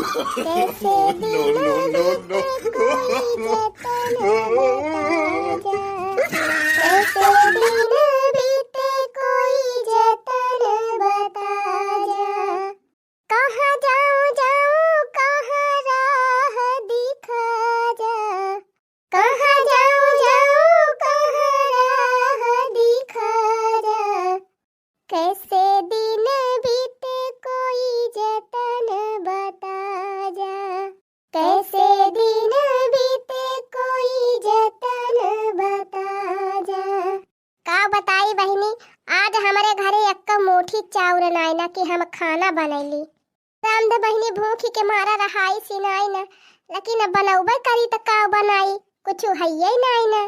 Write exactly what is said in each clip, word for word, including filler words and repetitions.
कैसे दिन बीते कोई जतन बता जा, कैसे दिन बीते कोई जतन बता जा। कहाँ जाऊँ, जाऊँ, कहाँ राह दिखा जा। कहाँ जाऊँ, जाऊँ, कहाँ राह दिखा जा। कैसे दिन बीते कोई जतन बता जा। कैसे दिन बीते कोई जतन बता जा। का बताई बहिनी, आज हमरे घरे एक्का मुठी चाउर नाई ना कि हम खाना बनैली। राम दे बहिनी, भूखी के मारा रहाई सी नाई ना, लेकिन अब बनौबे करी त का बनाई, कुछु हइये नाई ना।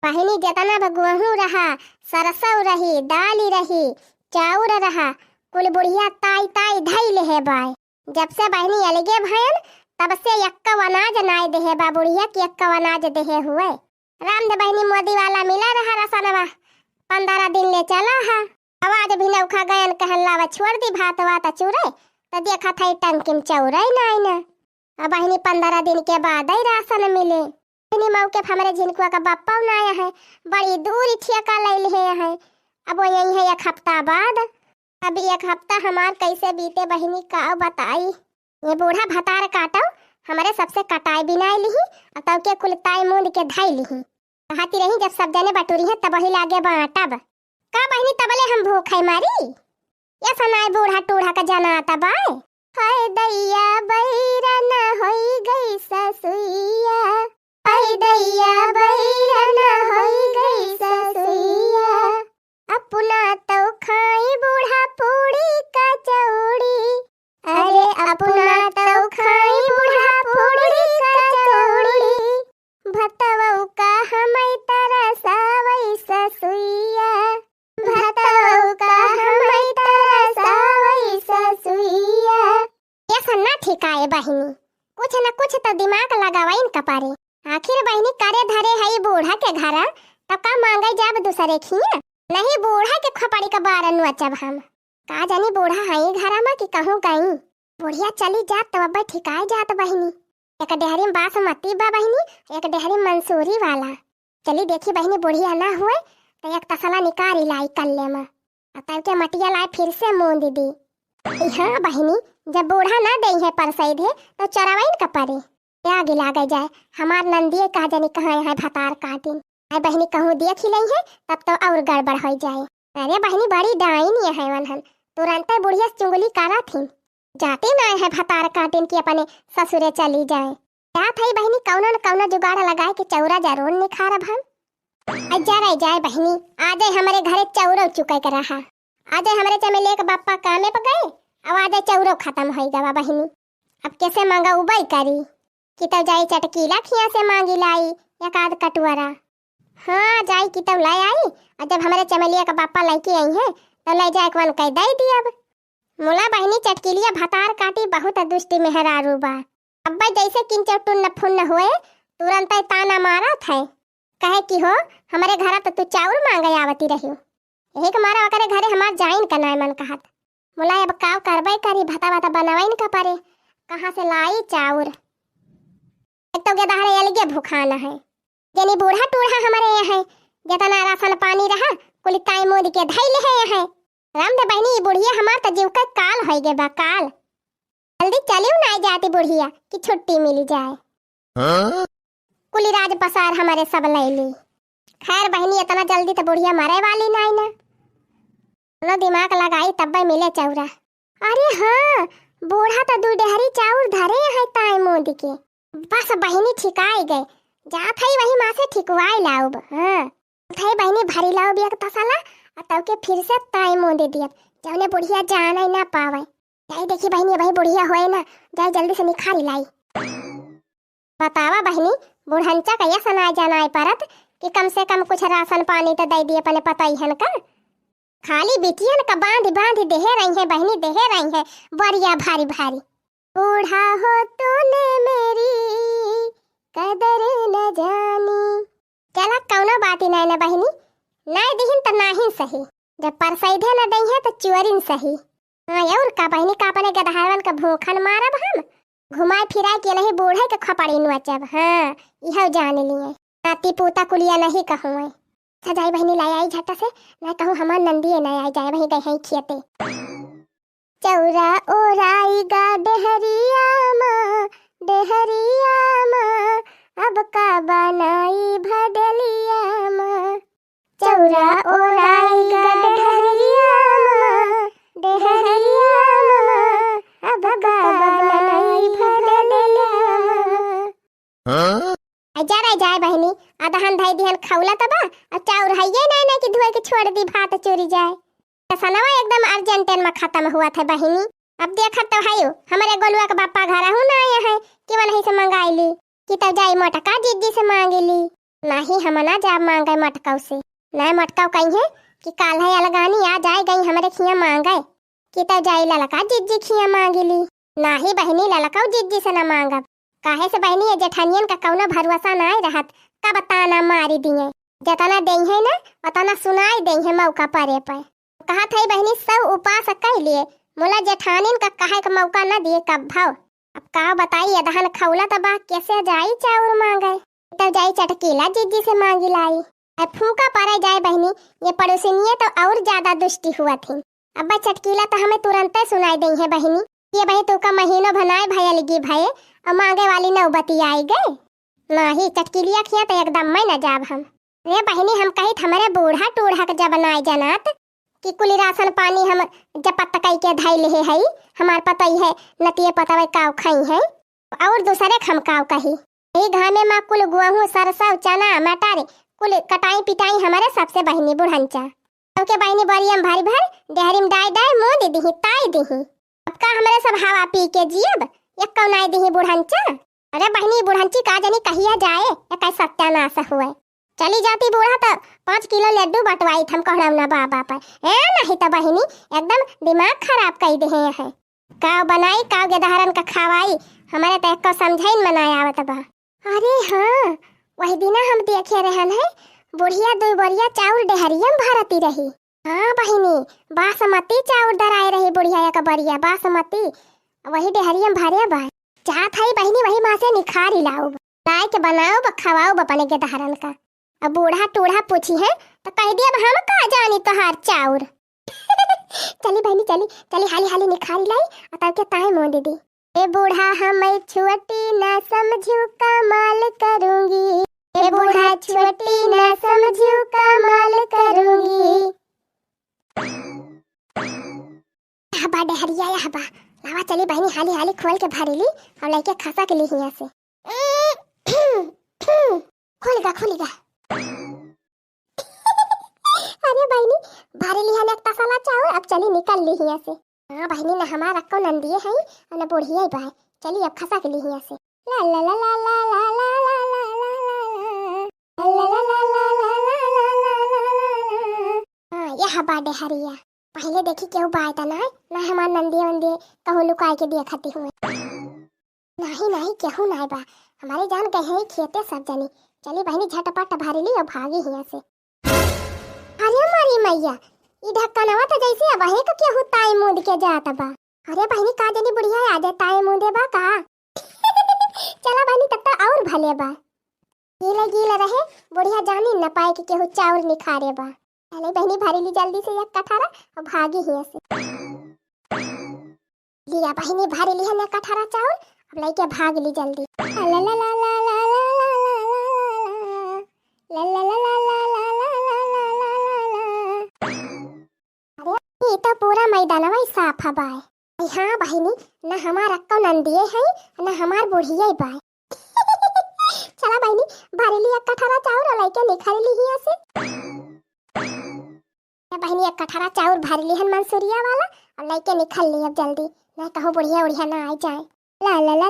बहिनी, जतना बा गेहूं रहा, सरसों रही, दाली रही, चाउर रहा, कुल बुढ़िया ताई ताई धई लेहे बाय। जब से बहिनी अलगे भयन, तब से एक्का अनाज नाय देहे बा बुढ़िया कि एक्का अनाज देहे हुए। राम दे बहिनी, मोदी वाला मिला रहा रासनवा, पंद्रह दिन ले चला है। अब आज भी नौखा गयन कहन लावा छोड़ दी भात वात चूरे, त देखत है टंकी में चौरे नाय ना। अब बहिनी, पंद्रह दिन के बाद ही रासन मिले। बहिनी, मौके पे हमरे झिनकुआ का बप्पा ना आया है, बड़ी दूर ठेका ले लिए है। अब वो यही है एक हफ्ता बाद। अब एक हफ्ता हमार कैसे बीते बहिनी, का बताई। ये बूढ़ा भतार काटो, हमरे सबसे कटाई बिनाई लिही, और तब के कुल ताई मूंद के धाई लिही। कहती रही, जब सब जने बटुरी हैं, तब वही लागे बांटब। का बहिनी, तबले हम भूखे मारी? या सनाई बूढ़ा टूढ़ा का जनाता बाय। हाय दैया बैरन होई गई ससुइया, हाय दैया बैरन होई गई ससुइया। अपना तो खाई बूढ़ा पूड़ी कचौड़ी, अरे अपना तो खाई बूढ़ा पूड़ी कचौड़ी। भतवऊ का हमई तरसावई ससुइया, भतवऊ का हमई तरसावई ससुइया। ये सन्ना ठिकाए बहिनी, कुछ न कुछ तो दिमाग लगावइन का परे। आखिर बहिनी करे धरे हई बूढ़ा के घरा, तब का मांगे जाब दूसरे खिया? नहीं बूढ़ा के खोपड़ी का बार नोचब हम। का जानी बूढ़ा हई घरा मा कि कहूँ गई। बुढ़िया चली जात तो अब ठिकाए जात बहिनी। एक डेहरी में बासमती बा बहिनी, एक डेहरी में मंसूरी वाला। चली देखी बहिनी, बुढ़िया ना हुए तो एक तसला निकारी लाई कल्ले मा। आ तब के मटिया लाए फिर से मूंद दी। ई हाँ बहिनी, जब बूढ़ा ना देई है परसई दे तो चरवाइन का परे। आगी लागे जाए, हमार नंदिये का जानी कहाँ यहाँ भतार काटिन। आए बहिनी, कहूँ देख ही लई है तब तो और गड़बड़ हो जाए। अरे बहिनी, बड़ी डाइन ये है वनहन, तुरंते बुढ़िया से चुंगली करा थी। जाते ना है भतार काटिन कि अपने ससुरे चली जाए। जात है बहिनी, कौनो न कौनो जुगाड़ लगाए के चौरा जरूर निखारब हम। आ जा रे जाए बहिनी, आ जाए हमरे घरे चौरो चुके के रहा। आ जाए हमरे चमेलिया के बापा कामे पे गए, अब आ जाए चौरो खत्म होई गवा बहिनी। अब कैसे मांगा उबई करी कि तब जाए चटकीला खिया से मांगी लाई एक आध कटुआरा। हाँ, जाई कि तब ले आई, और जब हमरे चमेलिया के बापा लेके आई है तो ले जाए कौन कह दे दी अब। मुला बहिनी चटकीलिया भतार काटी बहुत दुष्टी मेहरारू बा। अब्बा जैसे किंचो टुन्न फुन्न हुए, तुरंत ताना मारत है, कहे कि हो, हमरे घरा तो तू चाउर मांगे आवती रही, यही के मारा ओकरे घरे हमार जाइन का नाय मन कहत। मुला अब काव करबे करी, भता भता बनवाइन का परे, कहाँ से लाई चाउर? एक तो गेदहरे अलगे भुखाना है, जनी बूढ़ा टूढ़ा हमरे यहाँ है, जितना राशन पानी रहा, कुल ताई मोदी के धैले है यहाँ। राम दे बहिनी, ई बुढ़िया हमार त जीव के काल होई गे बा, काल। जल्दी चलियो ना जाती बुढ़िया कि छुट्टी मिली जाए। हाँ? कुली राज पसार हमरे सब लैली। खैर बहिनी, इतना जल्दी त बुढ़िया मरे वाली नाई ना। लो दिमाग लगाई तब्बे मिले चौरा। अरे हाँ, बूढ़ा त दू डेहरी चाउर धरे है ताई मोदी के। बस बहिनी ठिकाई गए, जात है वही माँ से ठिकवाई लाउब। हाँ। उठाई बहिनी, भरी लाओ बिया के तसला, आ तब के फिर से ताई मोंदे दियब, जौने बुढ़िया जाने ना पावे। जाई देखी बहिनी, वही बुढ़िया होए ना, जाई जल्दी से निखारी लाई। बतावा बहिनी, बुढ़ंचा का ये सनाए जनाए परत कि कम से कम कुछ राशन पानी तो दे दिए अपने पतोहियन का। खाली बिटियन का बांध बांध देहे रही है बहिनी, देहे रही है, बरिया भारी भारी। बूढ़ा हो तूने मेरी कदर न जानी। चला, कौनो बात ही नाय ना बहिनी, नाय दिहिन त नाहिन सही, जब परसैधे न दइहे त चुअरिन सही। हाँ, और का बहिनी, का अपने गदहावन का भूखन मारब हम? घुमाए फिराए के नहीं बूढ़े के खपड़ी नोचब। हाँ, इहो जान लिए। नाती पोता कुलिया नहीं कहूँ। अच्छा जाई बहिनी, लाई आई झट से, ना कहूँ हमार नंदिये ना आई जाए, वही गए हैं खेते। चौरा ओराई गा डेहरिया मा, डेहरिया मा, अब का बनाई भदलिया मा। चौरा ओराई गा डेहरिया मा, डेहरिया मा, अब का बनाई भदलिया मा। हाँ? आ जा रे जाए बहिनी, अदहन धई दिहन खौला तबा, अब चाउर हइये नाई, नाई कि धोए के छोड़ दी, भात चुरी जाए। रसनवा एकदम अर्जेंटेन में खत्म हुआ था बहिनी। अब देखत तो हयो, हमरे गोलुआ के बापा घर हूँ ना आए हैं कि वनही से मंगाई ली, कि तब जाई मोटका जिज्जी से मांगी ली। नाही हम ना जाब मांगे मोटकऊ से। ना मोटकऊ कही है कि काल है अलगानी आ जाए गई हमरे खिया मांगे, कि तब जाई ललका जिज्जी खिया मांगी ली। नाही बहिनी, ललकऊ जिज्जी से ना मांगब। काहे से बहिनी, ये जेठानियन का कौनो भरोसा नाई रहत, कब ताना मारी दिए। जतना देइहे ना, उतना सुनाई देइहे मौका परे पे। कहत हई बहिनी, सब उपास कइ लिए, मुला जेठानिन का कहे के मौका न दिए कब भाव। अब का बताई, अदहन खौला त बा, कैसे जाई चाउर मांगे? तब जाई चटकीला जिज्जी से मांगी लाई। अब फूका परे जाए बहिनी, ये पड़ोसिनिये तो और ज्यादा दुष्टी हुआ थी। अब्बा चटकीला तो हमें तुरंते सुनाई देइहे बहिनी। ये बहिनी, तू का महीनो भनाए भयल गी भये, और मांगे वाली नौबती आई गए। नाही, चटकीलिया खिया तो एकदम मैं न जाब हम। रे बहिनी, हम कहित हमरे बूढ़ा टूढ़ा के जब नाय जनात कि कुली राशन पानी हम जपत कई के धई लेहे हई, हमार पतई है, नतिये पतवे काव खाई है, और दूसरे के हम काव कही। ई घामे मा कुल गोहूं, सरसों, चना, मटर, कुल कटाई पिटाई हमरे सबसे बहिनी बुढ़ंचा। सबके बहिनी बरियम भरी भर, डेहरी में डाई डाई, मोंद दिही, ताई दिही। अब का हमरे सब हवा पी के जियब? एक कौनाई दिही बुढ़ंचा। अरे बहिनी, बुढ़ंची का जनी कहिया जाए, एक सत्यानाश हुए। चली जाती बूढ़ा त पाँच किलो लड्डू बंटवाई थम कहड़ौना बाबा पर। ए नहीं त बहिनी, एकदम दिमाग खराब कई देहे हैं। काव बनाई, काव गेदहरन का खवाई, हमरे त एको समझइन मनाय आवत बा। अरे हाँ, वही दिना हम देखे रहन है, बुढ़िया दुई बोरिया चाउर डेहरियम भरती रही। हाँ बहिनी, बासमती चाउर दराए रही बुढ़िया एक बोरिया बासमती, वही डेहरियम भरे बा। चाहत हई बहिनी, वही मा से निखारी लाउब, लाए के बनाउब, खवाउब अपने गेदहरन का। अब बूढ़ा टूढ़ा पूछी है तो कह दिया, अब हम का जानी तोहार चाउर। चली बहिनी, चली, चली हाली हाली निखारी लाई, और तब के ताए मोंद दी। ए बूढ़ा, हम छोटी ना समझू, कमाल करूंगी। ए बूढ़ा, छोटी ना समझू, कमाल करूंगी। यह बा डेहरिया, यह बा। लावा चली बहिनी, हाली हाली खोल के भरी ली, हम लइके खसा के ली हिया से। खोल गा, खोल गा। अरे बहिनी, भरी लिहन एक तसला चाउर, अब चली निकल ली हिया से। हाँ बहिनी, न हमार अक्को नंदिये है, न बुढ़िया बा। चली अब खसा के ली हिया से। ला ला ला ला। हाँ, यह बा डेहरिया। पहिले देखी केहू बाय त नाय, ना हमार नंदिये वंदिये कहूँ लुकाए के देखती हुए। नाही, नाही, केहू नाय बा। हमरे जान गए हैं खेते सब जनी। चली बहिनी, झटपट भरी ली और भागी हिया से। अरे मोरी मैया, ई ढक्कनवा तो जैसे अबहे के केहू ताई मूंद के जात बा। अरे बहिनी, का जनी बुढ़िया आ जाए, ताई मूंदे बा का? चला बहिनी, तब तो और भले बा। गीले गीले रहे, बुढ़िया जानी न पाए कि केहू चाउर निखारे बा। चले बहिनी, भरी ली जल्दी से एक कठारा और भागी हिया से। लिया बहिनी, भरी लिहन एक कठारा चाउर, अब लइके भाग ली जल्दी। ला ला ला। अरे, ई तो पूरा मैदानवा ही साफ है बाय। अरे हाँ बहिनी, ना हमार अक्को नंदिये है, ना हमार बुढ़िये बाय। चला बहिनी, भरी ली एक कठारा चाउर और लइके निखर ली हिया से। ए बहिनी, एक कठारा चाउर भरी लिहन मंसूरिया वाला और लइके निखर ली अब जल्दी, ना कहूँ बुढ़िया उढ़िया ना आई जाए। ला ला ला।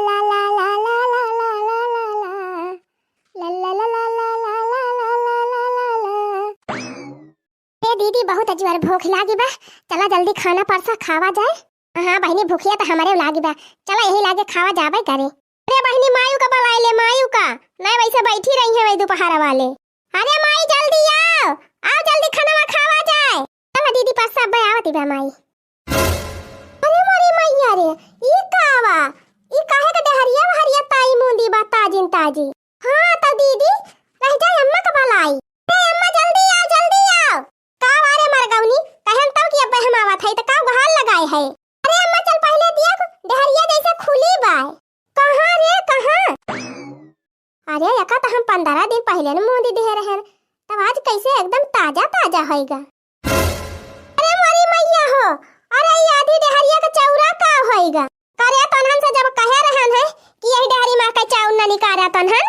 ए दीदी, बहुत अजवर भूख लागी बा, चला जल्दी खाना परसा खावा जाए। हाँ बहिनी, भूखिया तो हमरे लागी बा, चला यही लागे खावा जाबे करे। अरे बहिनी, मायू का बुलाए ले, मायू का, नहीं वैसे बैठी रही है वही दोपहर वाले। अरे माई, जल्दी आओ, आओ जल्दी खाना खावा जाए। चला दीदी, परसा बे आवती बा माई। अरे मोरी मैया रे, ई का बा? ई काहे के डेहर अजी। हाँ, तो दीदी, रह जाए, अम्मा का भलाई। अरे अम्मा, जल्दी आओ, जल्दी आओ। का बारे मरगौनी, कहन तब कि अब हम आवत है, तो का गुहार लगाए है? अरे अम्मा, चल पहले देख, डहरिया जैसे खुली बा। कहाँ रे, कहाँ? अरे, एका तो हम पंद्रह दिन पहिले न मूंदी दिहे रहेन, तब आज कैसे एकदम ताजा ताजा होइगा। अरे मोरी मैया हो, अरे ई आधी डहरिया के चौरा का होइगा? करे तोन्हन से जब कहे रहन है कि यही डहरी मा के चाउर न निकारा तोन्हन,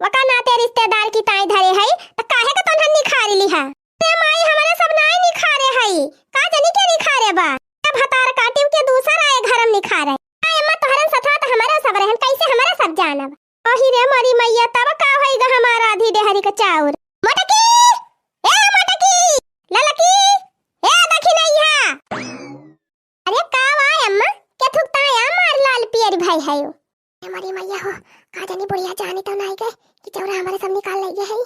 वका नाते रिश्तेदार की ताई धरे है, त काहे के तोन्हन निखारी लिहा? अरे माई, हमारे सब नाई निखारे है, का जनी के निखारे बा? अब भतार काटिव के दूसर आए घर में निखारे। आए अम्मा, तोहरन सथा त हमारे सब रहन, कैसे हमारे सब जानब? ओही रे मोरी मैया, तब का होइगा हमार आधी डहरी के चाउर? मोटकी! ए मोटकी! ललकी! ए दखिनैया! अरे का वा अम्मा? के थुकता है मार लाल पियर भाई है यो? ए मोरी मैया हो, का जानी बुढ़िया जानी तो नाई गए कि चौरा हमारे सब निकाल ले गए है।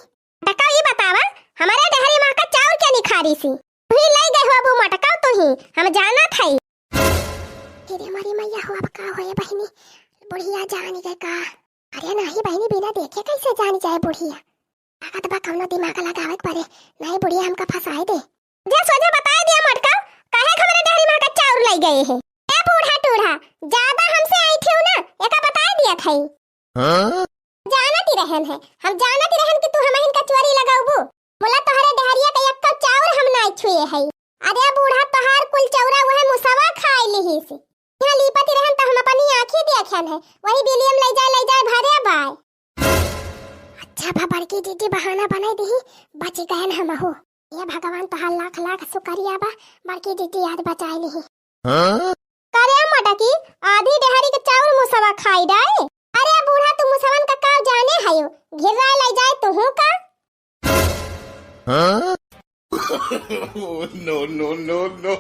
मोटका, ई बतावा, हमारे डहरी मा का चाउर के निखारी सी? तू ही ले गए हो अबू मोटका, तू ही, हम जानत है। हे रे मोरी मैया हो, अब का होए बहिनी, बुढ़िया जानी गए का? अरे नाही बहिनी, बिना देखे कैसे जानी जाए बुढ़िया? लागत बा कौनो दिमाग लगावे के पड़े, नाही बुढ़िया हमका फंसाए दे। जा सोझा बताए दिया मोटका, काहे के हमरे डहरी मा का चाउर ले गए है? ए बूढ़ा टूढ़ा, ज्यादा हमसे ऐठियो ना, एका बताए दिया थई। हाँ? जानत ही रहन है, हम जानत ही रहन कि तू हमहिन का चोरी लगाउबू। मुला तोहरे डहरिया का एक्को चाउर हम नाई छुए है। अरे बूढ़ा, तोहार कुल चौरा वह मुसवा खाए लिहिस। यहाँ लीपत ही रहन त हम अपनी आँखी देखन है, वही बिलियम ले जाए, ले जाए भरे बाय। अच्छा भा बड़की जीजी बहाना बनाई दिही, बची गहन हमहू। ये भगवान तोहार लाख लाख शुक्रिया बा, बड़की जीजी आज बचाई लिही। हाँ? करे मोटकी, आधी डहरी के चाउर मुसवा खाई डाए। अरे बूढ़ा, तू मुसवन का का जाने हयो, घिर्रा ले जाए तुहू का। हाँ? Oh, no, no, no, no।